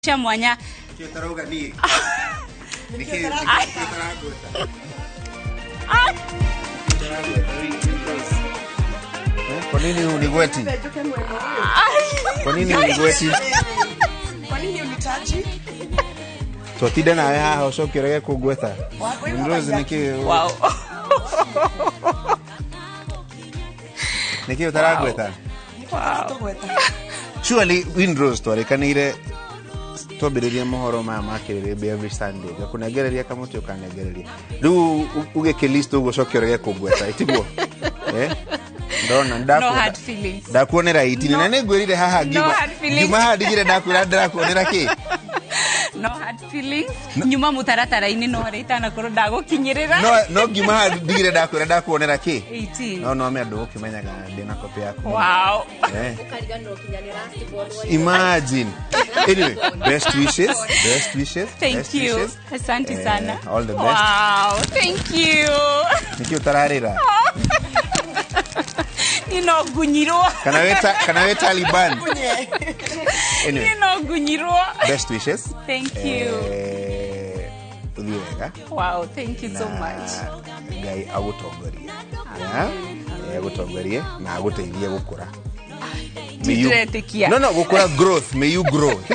Cia mwanya. Nĩkĩ ũtarauga niĩ? Nĩkĩ ũtarangweta? Ũtarangweta, Rose? Eh, kwa nini unigweti? Kwa nini unigweti? Kwa nini unitaji? Twatinda nawe haha ũcoke ũrege kũngweta. Rose, nĩkĩ nĩkĩ ũtarangweta? Tũgweta. Surely, Windrose, twarĩkanĩire twambĩrĩria mohoro maya ma kĩrĩrĩmbĩ every Sunday ngakũnengereria kamũtĩ ũkanengereria, rĩu ũgĩkĩlist ũguo ũcoke ũrege kũngweta, ĩtiguo? Eh? Ndona. No hard feelings. Ndakuonera itini na nĩ ngwĩrire haha No ngiuma hard feelings. ngiuma haha ndigire ndakwĩra ndĩrakuonera kĩ. No hard feelings. Nyuma mũtaratara-inĩ, no harĩa itanakorwo ndagũkinyĩrĩra. No ngiuma haha ndigire ndakwĩra ndakuonera kĩ. 18. No me andũ ũkĩmenyaga ndĩna kopi yaku. Eh. Ũkariganĩrwo kinya nĩ last born wa Imagine. Anyway, best wishes, best wishes. Thank Best you. wishes. Asante Eh, sana. all the best. Wow, thank you. Nĩkĩ ũtararĩra? Niĩ no ngunyirwo. Kana wĩ Taliban? Anyway, Niĩ no ngunyirwo. best wishes. Thank you. Eh, ũthiĩ wega. Wow, thank you so Na much. Ngai agũtongorie. Yeah? Eh, agũtongorie na agũteithie gũkũra. Ndĩretĩkia. No, gũkũra, growth. May you grow. Tiguo?